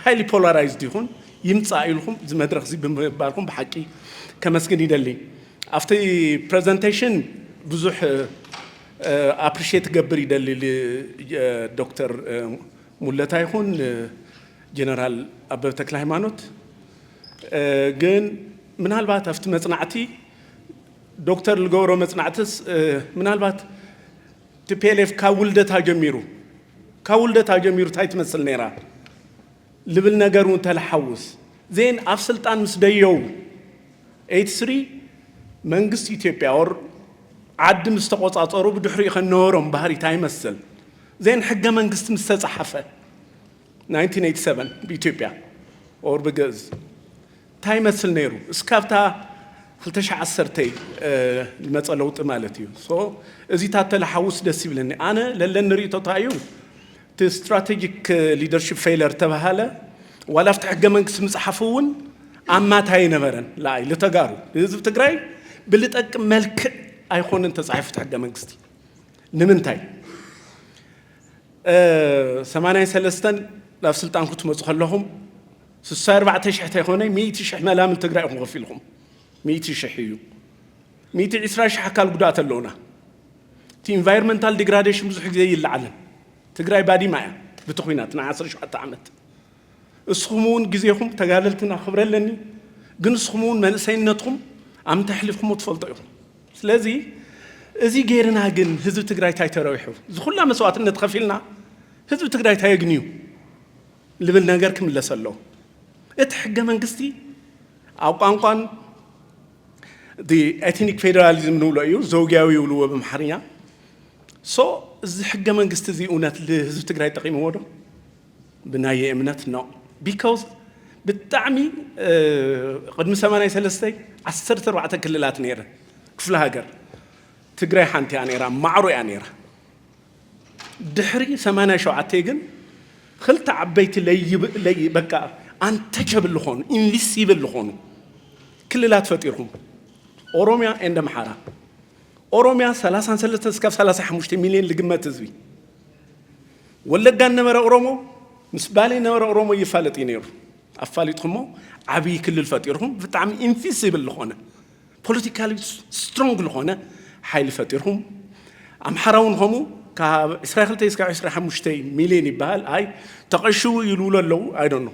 highly polarized ይኹን ይምፃእ ኢልኹም እዚ መድረኽ እዚ ብምባልኩም ብሓቂ ከመስግን ይደሊ ኣብቲ presentation ብዙሕ appreciate ክገብር ይደሊ ዶክተር ሙለታ ይኹን ጀነራል ኣበበ ተክለሃይማኖት ግን ምናልባት ኣብቲ መፅናዕቲ ዶክተር ዝገብሮ መፅናዕትስ ምናልባት ቲፒኤልኤፍ ካብ ውልደታ ጀሚሩ ካብ ውልደታ ጀሚሩ እንታይ ትመስል ነይራ ልብል ነገር እውን ተለሓውስ ዜን ኣብ ስልጣን ምስ ደየው ኤይትስሪ መንግስቲ ኢትዮጵያ ኦር ዓዲ ምስ ተቆፃፀሩ ብድሕሪኡ ከነበሮም ባህሪታ ይመስል ዜን ሕገ መንግስቲ ምስ ተፃሓፈ ናይንቲን ኤይቲ ሰቨን ብኢትዮጵያ ኦር ብግእዝ እንታይ ይመስል ነይሩ እስካብታ ክልተ ሺሕ ዓሰርተ ዝመፀ ለውጢ ማለት እዩ እዚታት ተለሓውስ ደስ ይብለኒ ኣነ ለለኒ ርእቶታ እዩ እቲ strategic leadership failure ተባሃለ ዋላ ኣብቲ ሕገ መንግስቲ ምፅሓፉ እውን ኣማታ ኣይነበረን ለኣይ ልተጋሩ ንህዝቢ ትግራይ ብልጠቅም መልክዕ ኣይኮነን ተጻሒፉ እቲ ሕገ መንግስቲ። ንምንታይ? እ፣ ሰማንያን ሰለስተን ናብ ስልጣን ክትመጹ ከለኹም፣ ስሳ ኣርባዕተ ሽሕ ተይኮነ፣ ሚእቲ ሽሕ መላምል ትግራይ ኢኹም ከፊልኩም። ሚእቲ ሽሕ እዩ። ሚእቲ ዕስራ ሽሕ ኣካል ጉዳት ኣለውና። እቲ ኢንቫይሮንመንታል ዲግራዴሽን ብዙሕ ግዜ ይለዓልን። ትግራይ ባዲማ እያ፣ ብቲ ኹናት ናይ ዓሰርተ ሸውዓተ ዓመት። እስኹም እውን ግዜኹም ተጋደልትና ክብረ ኣለኒ፣ ግን እስኹም እውን መንእሰይነትኩም ኣምተ ኣሕሊፍኩሞ ትፈልጦ ኢኹም። ስለዚ እዚ ገይርና ግን ህዝቢ ትግራይ እንታይ ተረዊሑ? እዚ ኩላ መስዋዕትነት ከፊልና ህዝቢ ትግራይ እንታይ የግንዩ? ልብል ነገር ክምለስ ኣለዎ። እቲ ሕገ መንግስቲ ኣብ ቋንቋን ኤትኒክ ፌዴራሊዝም ንብሎ እዩ፣ ዘውግያዊ ይብልዎ ብምሓርኛ። ሶ እዚ ሕገ መንግስቲ እዚ እውነት ልህዝቢ ትግራይ ጠቂምዎ ዶ? ብናየ እምነት ኖ። ቢካውስ ብጣዕሚ፣ እ፣ ቅድሚ ሰማንያ ሰለስተ ዓሰርተ ኣርባዕተ ክልላት ነይረ፣ ክፍለ ሃገር። ትግራይ ሓንቲ እያ ነይራ፣ ማዕሮ እያ ነይራ። ድሕሪ ሰማንያ ሸውዓተ ግን ክልተ ዓበይቲ ለይብ-፣ ለይ-፣ በቃ ኣንተቸብል ዝኾኑ፣ ኢንቪሲብል ዝኾኑ ክልላት ፈጢርኩም። ኦሮሚያ ኤንድ ኣምሓራ። ኦሮሚያ ሰላሳን ሰለስተን እስካብ ሰላሳ ሓሙሽተ ሚልዮን ልግመት ህዝቢ። ወለጋ ነበረ ኦሮሞ፣ ምስ ባሌ ነበረ ኦሮሞ ይፋለጥ እዩ ነይሩ። ኣፋሊጥኩሞ፣ ዓብዪ ክልል ፈጢርኩም፣ ብጣዕሚ ኢንቪሲብል ዝኾነ፣ ፖለቲካሊ ስትሮንግ ዝኾነ ሓይሊ ፈጢርኩም። ኣምሓራ እውን ከምኡ፣ ካብ ዕስራ ክልተ እስካብ ዕስራ ሓሙሽተ ሚልዮን ይበሃል። ኣይ፣ ተቐሽቡ ይልውሉ ኣለዉ፣ ኣይ ዶንት ኖ።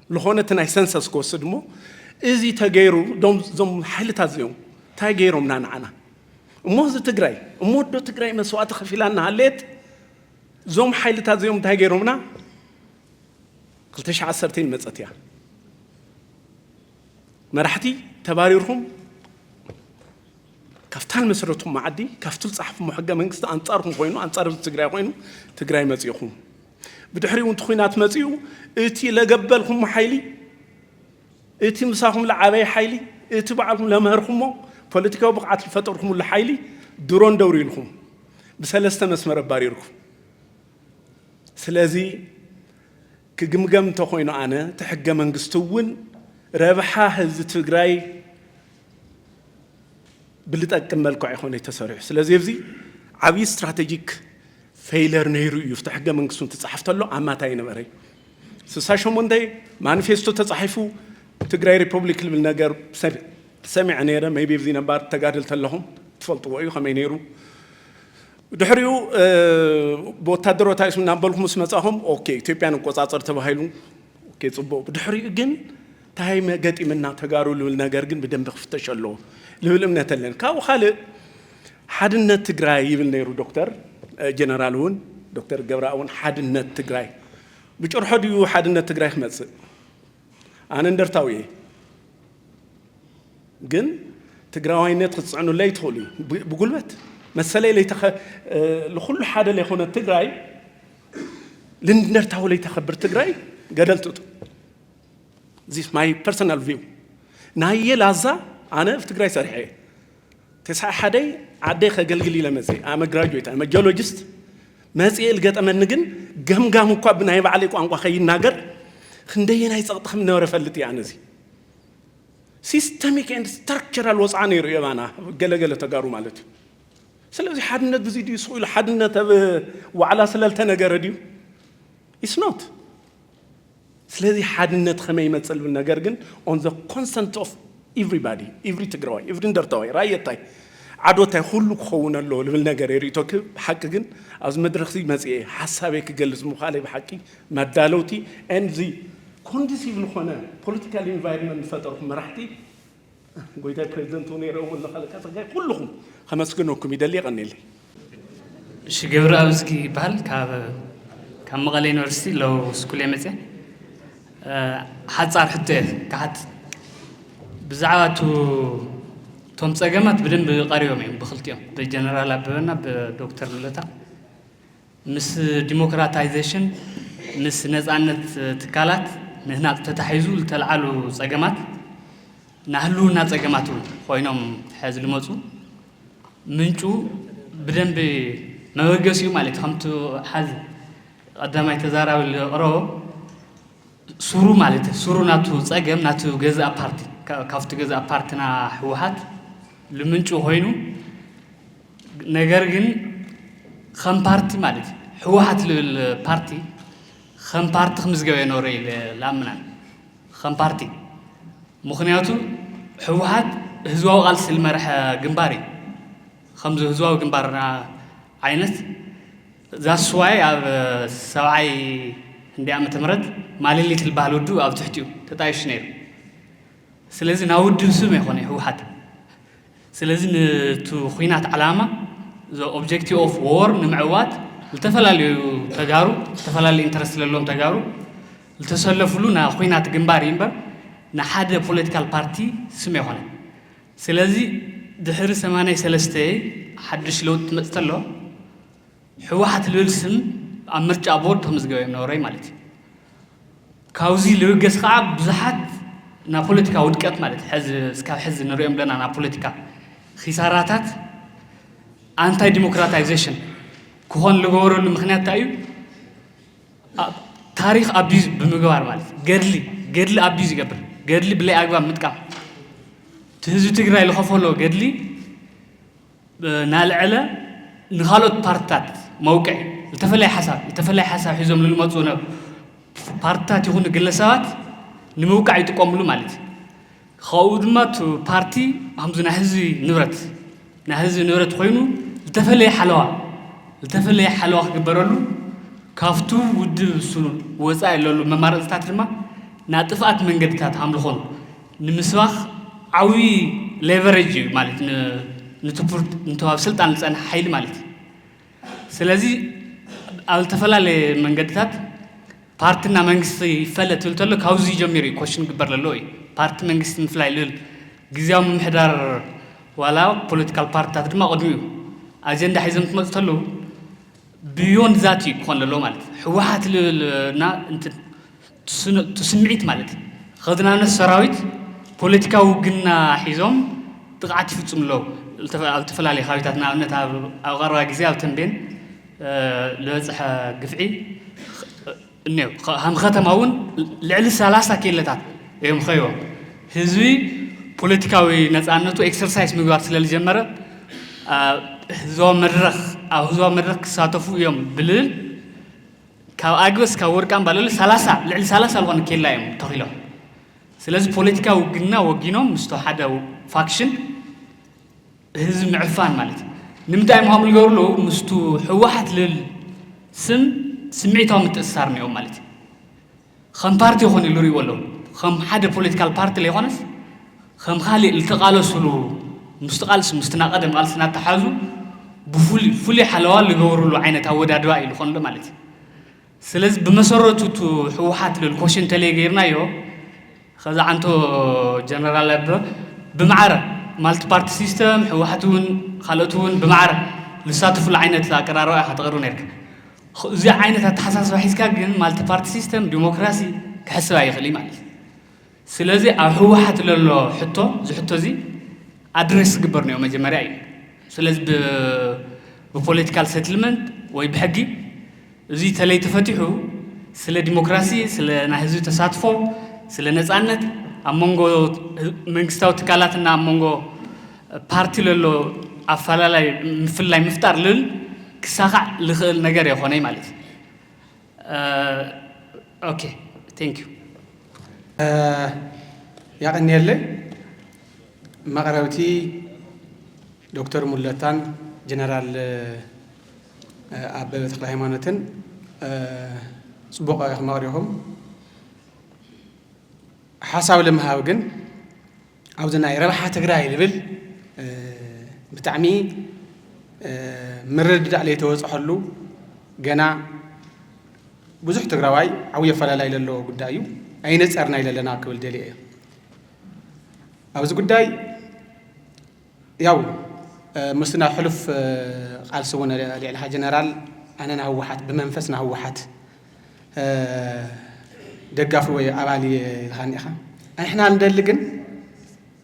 ዝኾነ እቲ ናይ ሰንሰስ ክወስድ እሞ፣ እዚ ተገይሩ፣ ዶም-፣ እዞም ሓይልታት እዚኦም እንታይ ገይሮምና ንዓና? እሞ እዚ ትግራይ፣ እሞ ወዶ ትግራይ መስዋዕቲ ከፊላ እናሃለየት፣ እዞም ሓይልታት እዚኦም እንታይ ገይሮምና? ክልተ ሽሕ ዓሰርተ መጸት እያ። መራሕቲ ተባሪርኩም፣ ካብታ ዝመሰረትኩም መዓዲ፣ ካብቲ ዝጸሓፍኩሞ ሕገ መንግስቲ ኣንጻርኩም ኮይኑ፣ ኣንጻር ህዝቢ ትግራይ ኮይኑ፣ ትግራይ መጺእኹም። ብድሕሪኡ እቲ ኹናት መጺኡ፣ እቲ ለገበልኩሞ ሓይሊ፣ እቲ ምሳኹም ለዓበየ ሓይሊ፣ እቲ ባዕልኩም ለመህርኩሞ፣ ፖለቲካዊ ብቕዓት ዝፈጠርኩምሉ ሓይሊ፣ ድሮን ደውሪልኩም፣ ብሰለስተ መስመር ኣባሪርኩም። ስለዚ ክግምገም እንተኾይኑ ኣነ፣ እቲ ሕገ መንግስቲ እውን ረብሓ ህዝቢ ትግራይ ብልጠቅም መልክዑ ኣይኮነ ተሰሪሑ። ስለዚ ኣብዚ ዓብዪ ስትራቴጂክ ፌይለር ነይሩ እዩ። እቲ ሕገ መንግስቱ እንትፀሓፍ ተሎ ኣማታ ኣይነበረ። ስሳ ሸሞንተ ማኒፌስቶ ተፃሒፉ ትግራይ ሪፐብሊክ ልብል ነገር ሰሚ-፣ ሰሚዐ ነይረ። ሜይቢ ኣብዚ ነባር ተጋደልቲ ኣለኹም ትፈልጥዎ እዩ ከመይ ነይሩ። ድሕሪኡ፣ እ፣ ብወታደሮታ ይስም እናበልኩ ምስ መጻኹም፣ ኦኬ፣ ኢትዮጵያ ንቆጻጸር ተባሂሉ። ኦኬ፣ ጽቡቕ። ብድሕሪኡ ግን እንታይ መገጢምና ተጋሩ ልብል ነገር ግን ብደንቢ ክፍተሽ ኣለዎ ልብል እምነት ኣለኒ። ካብኡ ካልእ ሓድነት ትግራይ ይብል ነይሩ ዶክተር፣ እ፣ ጀነራል እውን፣ ዶክተር ገብረኣብ እውን ሓድነት ትግራይ። ብጭርሖ ድዩ ሓድነት ትግራይ ክመጽእ? ኣነ እንደርታዊ እየ። ግን ትግራዋይነት ክትጽዕኑለይ ትኽእሉ እዩ። ብ-፣ ብጉልበት መሰለይ ለይተኸ-፣ እ፣ ልኹሉ ሓደ ለይኮነ ትግራይ ልንደርታዊ ለይተኸብር ትግራይ ገደል ትእቱ። This my personal view። ናየ ላዛ ኣነ ኣብ ትግራይ ሰሪሐ እየ። ተስዓ ሓደይ ዓደይ ከገልግል ኢለ መፅእ። ኣመ ግራጁዌት፣ ኣመ ጂኦሎጂስት መፅእ ልገጠመኒ ግን ገምጋም እኳ ብናይ ባዕለይ ቋንቋ ከይናገር ክንደየናይ ፀቕጢ ከም ነበረ ፈልጥ እየ ኣነዚ። ሲስተሚክ ኤንድ ስትራክቸራል ወፅዓ ነይሩ የባና ገለገለ ተጋሩ ማለት እዩ። ስለዚ ሓድነት ብዙይ ድዩ ስቕ ኢሉ ሓድነት ኣብ ዋዕላ ስለልተነገረ ድዩ? It's not። ስለዚ ሓድነት ከመይ ይመፅእ ዝብል ነገር ግን on the consent of everybody, every ትግራዋይ፣ every እንደርታዋይ፣ ራየታይ፣ ዓዶታይ ኩሉ ክኸውን ኣለዎ ዝብል ነገር የርእቶ። ክ-፣ ብሓቂ ግን ኣብዚ መድረኽ እዚ መፅኤ ሓሳበይ ክገልፅ ምዃለይ ብሓቂ መዳለውቲ and the conducive ዝኾነ ፖለቲካል ኢንቫይሮንመንት ዝፈጠርኩም መራሕቲ፣ ጎይታይ ፕሬዚደንት እውን የርእዎም ኣሎ፣ ካለቃ ጸጋይ፣ ኩልኹም ከመስግነኩም ይደሊ። የቐንየለይ። እሺ፣ ገብረኣብ እዝጊ ይበሃል። ካብ፣ ካብ መቐለ ዩኒቨርሲቲ ሎው ስኩል እየ መፅየ። እ፣ ሓፃር ሕቶ እየ ክሓት። ብዛዕባ እቱ፣ እቶም ፀገማት ብደንብ ቀሪቦም እዮም ብክልቲኦም፣ ብጀነራል ኣበበና ብዶክተር ሙለታ። ምስ ዲሞክራታይዜሽን፣ ምስ ነፃነት ትካላት ምህናፅ ተታሒዙ ዝተልዓሉ ፀገማት፣ ናህልውና ፀገማት እውን ኮይኖም ሕዚ ልመፁ። ምንጩ ብደንቢ መበገሲኡ ማለት እዩ። ከምቲ ሓዚ ቀዳማይ ተዛራቢ ዝቐረቦ፣ ሱሩ ማለት እዩ። ሱሩ ናቱ ፀገም፣ ናቱ ገዛእ ፓርቲ፣ ካ-፣ ካብቲ ገዛእ ፓርትና ህወሓት ልምንጩ ኮይኑ፣ ነገር ግን ከም ፓርቲ ማለት እዩ፣ ህወሓት ልብል ፓርቲ ከም ፓርቲ ክምዝገብ የኖረ ኢለ ላምናን ከም ፓርቲ። ምኽንያቱ ህወሓት ህዝባዊ ቃልሲ ዝመርሐ ግንባር እዩ። ከምዚ ህዝባዊ ግንባርና ዓይነት ዛስዋይ ኣብ ሰብዓይ እንዲ ዓመተ ምህረት ማለሊት ዝበሃል ውድብ ኣብ ትሕቲኡ ተጣይሹ ነይሩ። ስለዚ ናብ ውድብ ስም ኣይኮነ ህወሓት። ስለዚ ንቱ ኹናት ዓላማ፣ the objective of war ንምዕዋት ዝተፈላለዩ ተጋሩ፣ ዝተፈላለዩ ኢንተረስት ዘለዎም ተጋሩ ዝተሰለፉሉ ናይ ኹናት ግንባር እዩ እምበር ንሓደ ፖለቲካል ፓርቲ ስም ኣይኮነ። ስለዚ ድሕሪ ሰማንያ ሰለስተ ሓድሽ ለውጢ ትመጽእ ተሎ ህወሓት ልብል ስም ኣብ ምርጫ ቦርድ ተመዝገበ እዮም ነበረይ ማለት እዩ። ካብዚ ልብገስ ከዓ ብዙሓት ናይ ፖለቲካ ውድቀት ማለት ሕዚ እስካብ ሕዚ ንሪኦም ዘለና ናይ ፖለቲካ ኺሳራታት ኣንታይ ዲሞክራታይዜሽን ክኾን ዝገበረሉ ምኽንያት እንታይ እዩ? ኣ- ታሪኽ ኣቢዝ ብምግባር ማለት ገድሊ ገድሊ ኣቢዝ ይገብር። ገድሊ ብለይ ኣግባብ ምጥቃም እቲ ህዝቢ ትግራይ ዝኸፈሎ ገድሊ እናልዐለ ንኻልኦት ፓርትታት መውቅዒ ዝተፈለየ ሓሳብ ዝተፈለየ ሓሳብ ሒዞም ንልመፁ ነ ፓርትታት ይኹኑ ግለሰባት ንምውቃዕ ይጥቀምሉ ማለት እዩ። ካብኡ ድማ እቲ ፓርቲ ከምዚ ናይ ህዝቢ ንብረት ናይ ህዝቢ ንብረት ኮይኑ ዝተፈለየ ሓለዋ ዝተፈለየ ሓለዋ ክግበረሉ ካብቱ ውድብ እሱ ወፃኢ ዘለሉ መማረፅታት ድማ ናይ ጥፍኣት መንገድታት ከም ዝኾኑ ንምስባኽ ዓብዪ ሌቨሬጅ እዩ ማለት ን- ንትፑርት ንተባብ ስልጣን ዝፀንሐ ሓይሊ ማለት እዩ። ስለዚ ኣብ ዝተፈላለየ መንገድታት ፓርትና መንግስቲ ይፈለ ትብል ተሎ ካብዚ ጀሚሩ እዩ ኮሽን ግበር ለሎ እዩ። ፓርቲ መንግስቲ ምፍላይ ልብል ግዜያዊ ምምሕዳር ዋላ ፖለቲካል ፓርትታት ድማ ቅድሚኡ ኣጀንዳ ሒዞም ትመፁ ተለዉ ብዮንድ ዛት እዩ ክኾን ለሎ ማለት ህወሓት ልብልና እንትን ትስምዒት ማለት እዩ። ከዚ ንኣብነት ሰራዊት ፖለቲካዊ ውግና ሒዞም ጥቕዓት ይፍፅሙ ኣለዉ። ኣብ ዝተፈላለዩ ከባቢታት ንኣብነት ኣብ ቀረባ ግዜ ኣብ ተንቤን ዝበፅሐ ግፍዒ እኒኦ። ከም ከተማ እውን ልዕሊ ሰላሳ ኬለታት እዮም ኸይቦም ህዝቢ ፖለቲካዊ ነፃነቱ ኤክሰርሳይስ ምግባር ስለ ዝጀመረ ህዝባዊ መድረክ ኣብ ህዝባዊ መድረክ ክሳተፉ እዮም ብልብል ካብ ኣግበስ ካብ ወርቃን ባለሉ ሰላሳ ልዕሊ ሰላሳ ዝኾነ ኬላ እዮም ተኺሎም። ስለዚ ፖለቲካዊ ውግና ወጊኖም ምስቶ ሓደ ፋክሽን ህዝቢ ምዕፋን ማለት እዩ። ንምንታይ ምዃኑ ዝገብሩ ኣለዉ ምስቱ ህወሓት ልብል ስም ስምዒታዊ ምትእስሳር ነዮም ማለት እዩ። ከም ፓርቲ ይኾን ኢሉ ሪእዎ ኣለዉ ከም ሓደ ፖለቲካል ፓርቲ ለይኮነስ ከም ካልእ ዝተቃለሱሉ ምስቲ ቃልሲ ምስቲ ናቀደም ቃልሲ ናተሓዙ ብፍሉይ ፍሉይ ሓለዋ ዝገብሩሉ ዓይነት ኣወዳድባ እዩ ዝኾንሉ ማለት እዩ። ስለዚ ብመሰረቱ እቲ ህወሓት ልብል ኮሽን ተለይ ገይርናዮ ከዛ ዓንቶ ጀነራል ኣበ ብማዕረ ማልቲ ፓርቲ ሲስተም ህወሓት እውን ካልኦት እውን ብማዕረ ዝሳተፉሉ ዓይነት ኣቀራርባ ኢኻ ተቕርብ ነርካ። እዚ ዓይነት ኣተሓሳስባ ሒዝካ ግን ማልቲ ፓርቲ ሲስተም ዲሞክራሲ ክሕስብ ኣይኽእል እዩ ማለት እዩ። ስለዚ ኣብ ህወሓት ለሎ ሕቶ እዚ ሕቶ እዚ ኣድሬስ ዝግበር ነዮ መጀመርያ እዩ። ስለዚ ብፖለቲካል ሴትልመንት ወይ ብሕጊ እዚ ተለይ ተፈቲሑ ስለ ዲሞክራሲ ስለ ናይ ህዝቢ ተሳትፎ ስለ ነፃነት ኣብ መንጎ መንግስታዊ ትካላትና ኣብ መንጎ ፓርቲ ለሎ ኣፈላላይ ምፍላይ ምፍጣር ልብል ክሳኻዕ ልኽእል ነገር የኾነይ ማለት እዩ። ኦኬ፣ ቴንክ ዩ። ያቐንየለይ መቕረብቲ ዶክተር ሙለታን ጀነራል ኣበበ ተክለ ሃይማኖትን ፅቡቕ ኢኹም ኣቕሪኹም። ሓሳብ ለምሃብ ግን ኣብዚ ናይ ረብሓ ትግራይ ዝብል ብጣዕሚ ምርድዳእ ለይተበፅሐሉ ገና ብዙሕ ትግራዋይ ዓብዪ ኣፈላላይ ለለዎ ጉዳይ እዩ። ኣይነፀርና ይለለና ክብል ደልየ እየ። ኣብዚ ጉዳይ ያው ምስቲ ናብ ሕሉፍ ቃልሲ እውን ልዕልኻ ጀነራል ኣነ ንህወሓት ብመንፈስ ንህወሓት ደጋፊ ወይ ኣባል እየ ኢልኻኒ ኢኻ። ንሕና ንደሊ ግን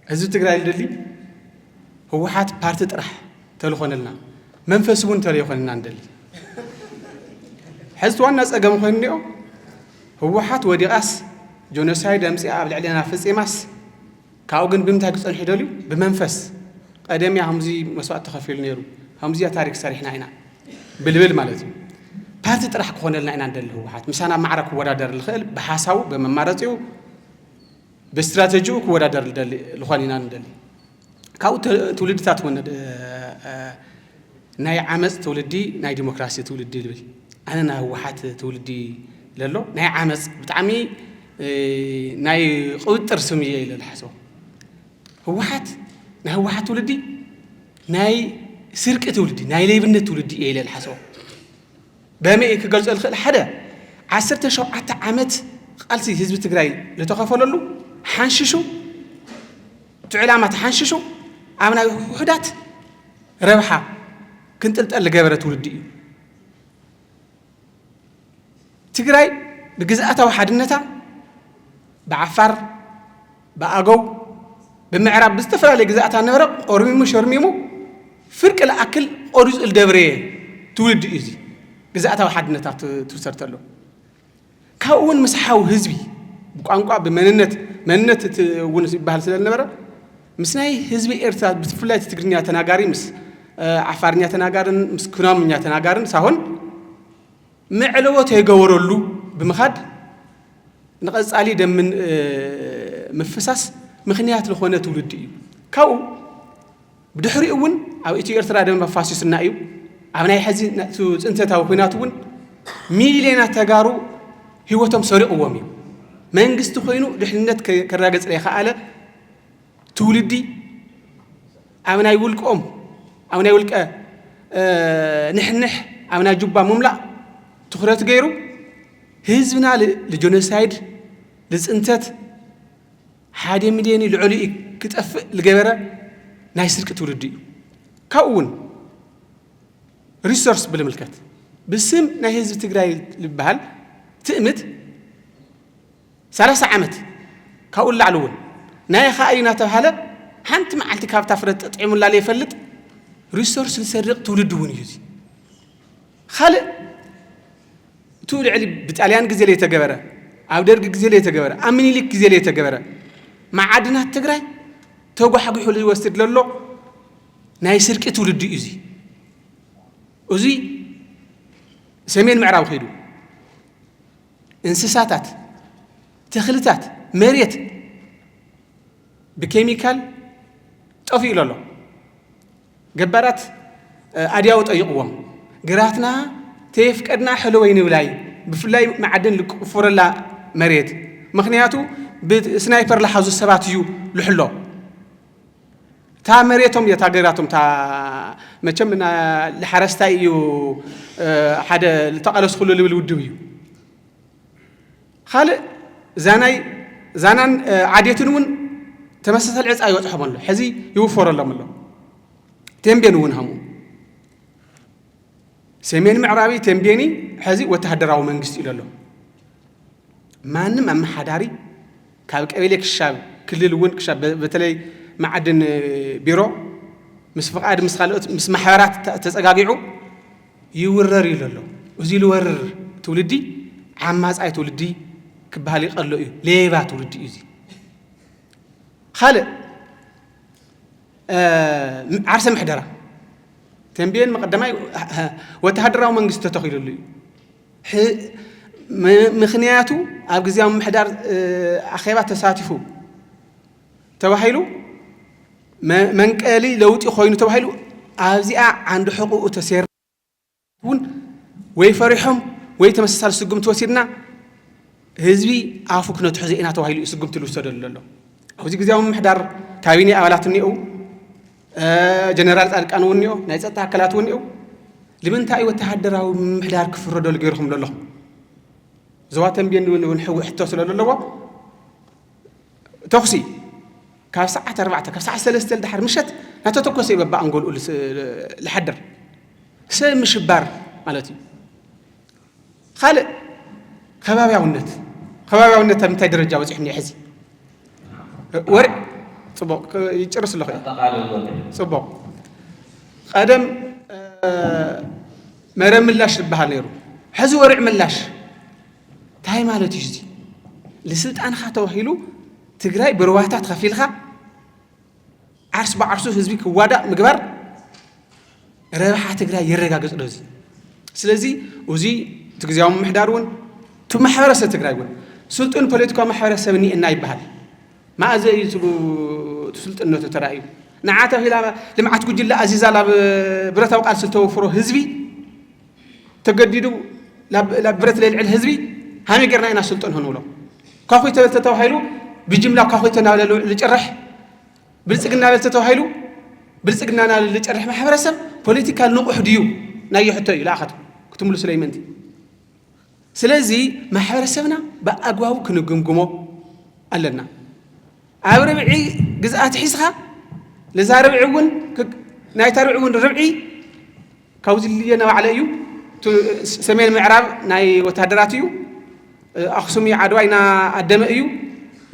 ህዝቢ ትግራይ ንደሊ ህወሓት ፓርቲ ጥራሕ ተልኾነልና መንፈስ እውን ተለይኾነና ንደሊ። ሕዚ ዋና ፀገም ኮይኑ እኒኦ ህወሓት ወዲቓስ ጆኖሳይድ ኣምፂኣ ኣብ ልዕሌና ፈፂማስ ካብኡ ግን ብምንታይ ክፀንሑ ይደልዩ? ብመንፈስ ቀደም እያ ከምዚ መስዋእቲ ተኸፊሉ ነይሩ። ከምዚኣ ታሪክ ሰሪሕና ኢና ብልብል ማለት እዩ። ፓርቲ ጥራሕ ክኾነልና ኢና ንደሊ። ህወሓት ምሳና ኣብ ማዕረ ክወዳደር ዝኽእል ብሓሳቡ፣ ብመማረፂኡ፣ ብስትራተጂኡ ክወዳደር ዝደሊ ዝኾን ኢና ንደሊ። ካብኡ ተ- ትውልድታት እውን እ- እ- ናይ ዓመፅ ትውልዲ፣ ናይ ዲሞክራሲ ትውልዲ ዝብል፣ ኣነ ናይ ህወሓት ትውልዲ ለሎ ናይ ዓመፅ ብጣዕሚ እ፣ ናይ ቁጥጥር ስም እየ ኢለ ዝሓስቦ። ህወሓት ናይ ህወሓት ትውልዲ ናይ ስርቂ ትውልዲ፣ ናይ ሌብነት ትውልዲ እየ ኢለ ዝሓስቦ። በመይ ክገልፆ ዝኽእል? ሓደ፣ ዓሰርተ ሸውዓተ ዓመት ቃልሲ ህዝቢ ትግራይ ዝተኸፈለሉ ሓንሽሹ፣ እቲ ዕላማ ተሓንሽሹ ኣብ ናይ ውሑዳት ረብሓ ክንጥልጠል ዝገበረ ትውልዲ እዩ። ትግራይ ብግዝኣታዊ ሓድነታ ብዓፋር፣ ብኣገው፣ ብምዕራብ ብዝተፈላለየ ግዝኣታት ነበረ ቆርሚሙ ሸርሚሙ ፍርቂ ልኣክል ቆሪፁ ዝደብረየ ትውልዲ እዩ። እዚ ግዝኣታዊ ሓድነታ ት- ትውሰድ ተሎ ካብኡ እውን ምስ ሓው ህዝቢ ብቋንቋ ብመንነት መንነት እቲ እውን ይበሃል ስለ ዝነበረ ምስ ናይ ህዝቢ ኤርትራ ብፍላይ እቲ ትግርኛ ተናጋሪ ምስ እ፣ ዓፋርኛ ተናጋርን ምስ ኩናምኛ ተናጋርን ሳሆን መዕለቦ ተይገበረሉ ብምኻድ ንቐጻሊ ደም ምን- እ፣ ምፍሳስ ምኽንያት ዝኾነ ትውልዲ እዩ። ካብኡ ብድሕሪኡ እውን ኣብ ኢትዮ ኤርትራ ደም ኣፋሲሱና እዩ። ኣብ ናይ ሕዚ ና- ቱ- ጽንተታዊ ኩናት እውን ሚልዮናት ተጋሩ ህይወቶም ሰሪቕዎም እዩ። መንግስቲ ኮይኑ ድሕንነት ከ- ከረጋግጽ ዘይኸኣለ ትውልዲ ኣብ ናይ ውልቆም ኣብ ናይ ውልቀ እ፣ ንሕንሕ ኣብ ናይ ጁባ ምምላእ ትኹረት ገይሩ ህዝብና ል- ልጆኖሳይድ ልፅንተት ሓደ ሚልዮን ልዕሊኡ ክጠፍእ ዝገበረ ናይ ስርቂ ትውልዲ እዩ። ካብኡ እውን ሪሶርስ ብልምልከት ብስም ናይ ህዝቢ ትግራይ ዝበሃል ትእምት ሰላሳ ዓመት ካብኡ ንላዕሊ እውን ናይ ኻእ እዩ እናተባሃለ ሓንቲ መዓልቲ ካብታ ፍረ ተጠዒሙላ ዘይፈልጥ ሪሶርስ ዝሰርቕ ትውልዲ እውን እዩ። እዚ ካልእ እቱ ልዕሊ ብጣልያን ግዜ ዘይተገበረ፣ ኣብ ደርጊ ግዜ ዘይተገበረ፣ ኣብ ምኒልክ ግዜ ዘይተገበረ መዓድናት ትግራይ ተጓሕጒሑ ዝወስድ ዘሎ ናይ ስርቂ ትውልዲ እዩ። እዚ እዙይ ሰሜን ምዕራብ ከይዱ እንስሳታት፣ ተኽልታት፣ መሬት ብኬሚካል ጠፊኡ ኣሎ። ገባራት ኣድያው ጠይቕዎም፣ ግራትና ተየፍቀድና ሕለወይ ንብላይ፣ ብፍላይ መዓድን ልቁፍረላ መሬት፣ ምኽንያቱ ብስናይፐር ልሓዙ ሰባት እዩ ልሕሎ። እታ መሬቶም እያ እታ ግራቶም እታ መቸም ና- ልሓረስታይ እዩ ሓደ ልተቐለስኩሉ ልብል ውድብ እዩ። ካልእ ዛናይ ዛናን ዓዴትን እውን ተመሳሳሊ ዕፃ ይበፅሖም ኣሎ። ሕዚ ይውፈረሎም ኣሎ። ቴምቤን እውን ሃሙ ሰሜን ምዕራቢ ቴምቤኒ ሕዚ ወተሃደራዊ መንግስቲ ኢሉ ኣሎ። ማንም ኣመሓዳሪ ካብ ቀበሌ ክሻብ ክልል እውን ክሻብ በተለይ መዓድን ቢሮ ምስ ፍቓድ ምስ ካልኦት ምስ ማሕበራት ተፀጋጊዑ ይውረር ኢሉ ኣሎ። እዚ ዝወርር ትውልዲ ዓማፃይ ትውልዲ ክበሃል ይቐሎ እዩ። ሌባ ትውልዲ እዩ። እዚ ካልእ ዓርሰ ምሕደራ ተንቤን መቐደማይ ወተሃደራዊ መንግስቲ ተተኺሉሉ እዩ። ምኽንያቱ ኣብ ግዜያዊ ምሕዳር ኣኼባ ተሳቲፉ ተባሂሉ መንቀሊ ለውጢ ኮይኑ ተባሂሉ ኣብዚኣ ዓንዲ ሕቑኡ ተሴር እውን ወይ ፈሪሖም ወይ ተመሳሳሊ ስጉምቲ ወሲድና ህዝቢ ኣፉ ክነትሕዞ ኢና ተባሂሉ እዩ ስጉምቲ ዝውሰደሉ ዘሎ። ኣብዚ ግዜያዊ ምምሕዳር ካቢኔ ኣባላት እኒአው፣ ጀነራል ፃድቃን እውን እኒኦ፣ ናይ ፀጥታ ኣካላት እውን እኒኦ። ንምንታይ እዩ ወተሃደራዊ ምምሕዳር ክፍረደሉ ገይርኩም ዘለኹም? ዞባ ተንቤን እውን እውን ሕዊ ሕቶ ስለ ዘለዎ ተኹሲ ካብ ሰዓት ኣርባዕተ ካብ ሰዓት ሰለስተ ድሓር ምሸት ናተተኮሰ እዩ በባ ኣንጎልኡ ልሓድር ሰብ ምሽባር ማለት እዩ። ካልእ ከባብያውነት ከባብያውነት ኣብ ምንታይ ደረጃ በፂሑ እኒኦ ሕዚ ወርዕ ፅቡቅ ይጭርስ ኣለኹ። ፅቡቅ ቀደም መረብ ምላሽ ዝበሃል ነይሩ። ሕዚ ወርዕ ምላሽ እንታይ ማለት እዩ? እዚ ልስልጣንካ ተባሂሉ ትግራይ ብርዋታት ከፊልካ ዓርስ ብዓርሱ ህዝቢ ክዋዳእ ምግባር ረብሓ ትግራይ የረጋግጽ ዶ እዚ? ስለዚ እዚ እቲ ግዜያዊ ምምሕዳር እውን እቲ ማሕበረሰብ ትግራይ እውን ስልጡን ፖለቲካዊ ማሕበረሰብ እኒኤና ይበሃል። ማእዘ እዩ እቲ ብ-፣ እቲ ስልጥነቱ ተራእዩ? ንዓ ተባሂላ ልምዓት ጉጅለ ኣዚዛ ናብ ብረታዊ ቃልሲ ዝተወፍሮ ህዝቢ ተገዲዱ ናብ፣ ናብ ብረት ለልዕል ህዝቢ ሃመይ ጌርና ኢና ስልጡን ክንብሎ? ኳኹይ ተበል ተተባሂሉ ብጅምላ ኳኹይ ተናበለ ልጭርሕ ብልጽግና በል ተተባሂሉ ብልጽግና ናብ ልጨርሕ ማሕበረሰብ ፖለቲካል ንቑሕ ድዩ? ናየ ሕቶ እዩ። ለኣኸት ክትምልሱ ለይመንቲ። ስለዚ ማሕበረሰብና ብኣግባቡ ክንግምግሞ ኣለና። ኣብ ርብዒ ግዝኣት ሒዝኻ፣ ለዛ ርብዒ እውን ክግ-፣ ናይታ ርብዒ እውን ርብዒ ካብዚ ልየ ናባዕለ እዩ። እቱ ሰሜን ምዕራብ ናይ ወታደራት እዩ። ኣኽሱም እዩ፣ ዓድዋ ኢና ኣደመ እዩ።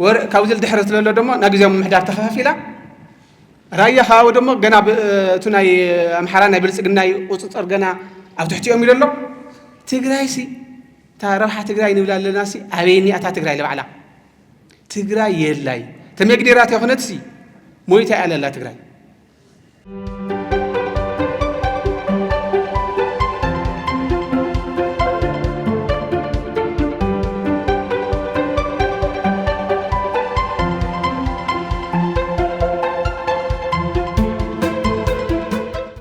ወረ-፣ ካብዚ ድሕረት ለሎ ደሞ ናይ ግዜያዊ ምምሕዳር ተኸፋፊላ። ራያ ከባቢ ደሞ ገና ብ-፣ እቱ ናይ ኣምሓራ ናይ ብልጽግና እዩ ቁጽጽር ገና ኣብ ትሕቲኦም እዩ ዘሎ። ትግራይ ሲ፣ እታ ረብሓ ትግራይ ንብላ ኣለና ሲ፣ ኣበይ እኒኣ እታ ትግራይ ለባዕላ? ትግራይ የላይ። ተመግዲራት የኾነት ሲ፣ ሞይታ እያ ለላ ትግራይ።